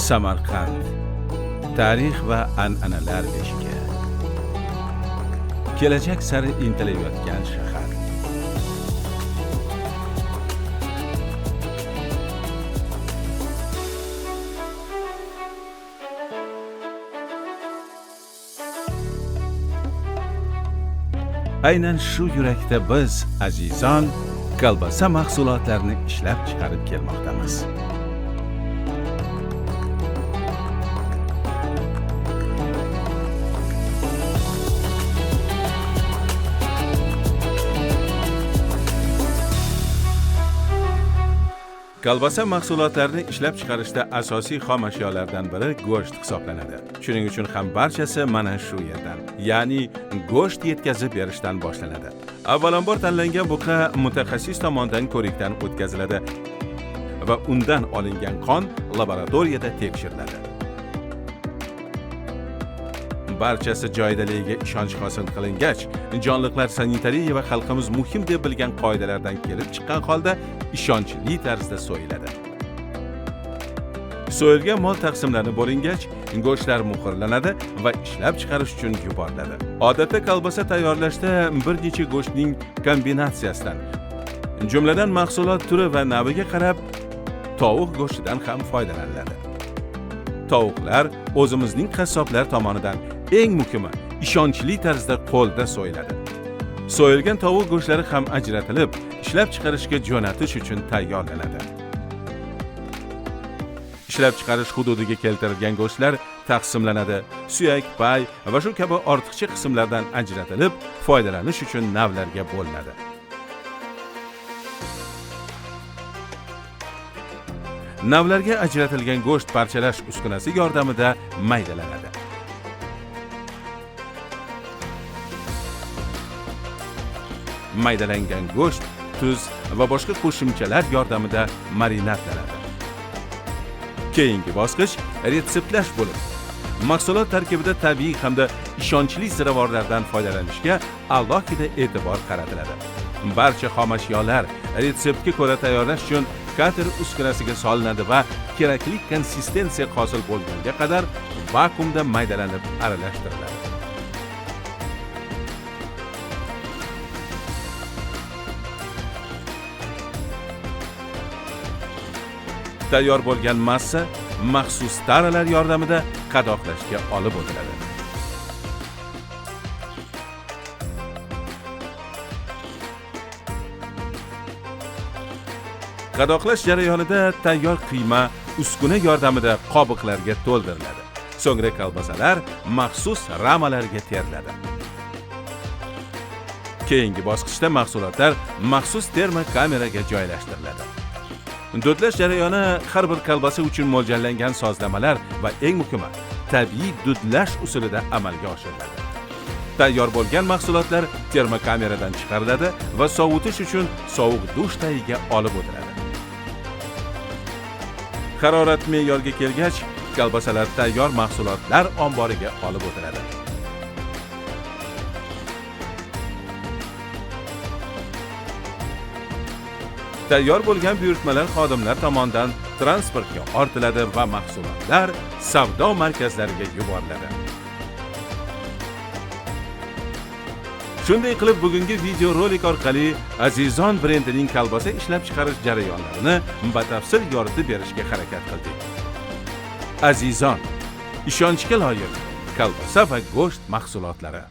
Samarqand tarix va an'analar beshigi. Kelajak sari intilayotgan shahar. Aynan shu yurakda biz Azizon kolbasa mahsulotlarini ishlab chiqarib kelmoqdamiz. Kolbasa mahsulotlarini ishlab chiqarishda asosiy xom ashyolardan biri go'sht hisoblanadi. Shuning uchun ham barchasi mana shu yerdan, ya'ni go'sht yetkazib berishdan boshlanadi. Avvalambor tanlangan buqa mutaxassis tomonidan ko'rikdan o'tkaziladi va undan olingan qon laboratoriyada tekshiriladi. Barchasi joyidaligiga ishonch hosil qilingach, jonliqlar sanitariya va xalqimiz muhim deb bilgan qoidalardan kelib chiqqan holda ishonchli tarzda so'yiladi. So'yilgan mol taqsimlanib bo'lingach, go'shtlar muhrlanadi va ishlab chiqarish uchun yuboriladi. Odatda kolbasa tayyorlashda bir necha go'shtning kombinatsiyasidan, jumladan mahsulot turi va naviga qarab tovuq go'shtidan ham foydalaniladi. Tovuqlar o'zimizning qassoblar tomonidan, eng muhimi, ishonchli tarzda qo'lda so'yiladi. So'yilgan tovuq go'shtlari ham ajratilib, ishlab chiqarishga jo'natish uchun tayyorlanadi. Ishlab chiqarish hududiga keltirilgan go'shtlar taqsimlanadi, suyak, pay va shu kabi ortiqcha qismlardan ajratilib, foydalanish uchun navlarga bo'linadi. Navlarga ajratilgan go'sht parchalash uskunasi yordamida maydalanadi. Maydalangan go'sht tuz va boshqa qo'shimchalar yordamida marinadlanadi. Keyingi bosqich retseptlash bo'lib, mahsulot tarkibida tabiiy hamda ishonchli ziravorlardan foydalanishga alohida e'tibor qaratiladi. Barcha xom ashyolar retseptga ko'ra tayyorlash uchun kater uskunasiga solinadi va kerakli konsistensiya hosil bo'lganga qadar vakuumda maydalanib aralashtiriladi. Tayyor bo'lgan massa maxsus taralar yordamida qadoqlashga olib o'tiladi. Qadoqlash jarayonida tayyor qiyma uskuna yordamida qobiqlarga to'ldiriladi. So'ngra kolbasalar maxsus ramalarga teriladi. Keyingi bosqichda mahsulotlar maxsus termokameraga joylashtiriladi. Dudlash jarayoni har bir kolbasa uchun mo'ljallangan sozlamalar va eng muhimi, tabiiy dudlash usulida amalga oshiriladi. Tayyor bo'lgan mahsulotlar termokameradan chiqariladi va sovutish uchun sovuq dush tagiga olib o'tiladi. Harorat me'yorga kelgach, kolbasalar tayyor mahsulotlar omboriga olib o'tiladi. Tayyor bo'lgan buyurtmalar xodimlar tomonidan transportga ortiladi va mahsulotlar savdo markazlariga yuboriladi. Shunday qilib, bugungi videorolik orqali Azizon brendining kolbasa ishlab chiqarish jarayonlarini batafsil yoritib berishga harakat qildik. Azizon, ishonchga loyiq kolbasa va go'sht mahsulotlari.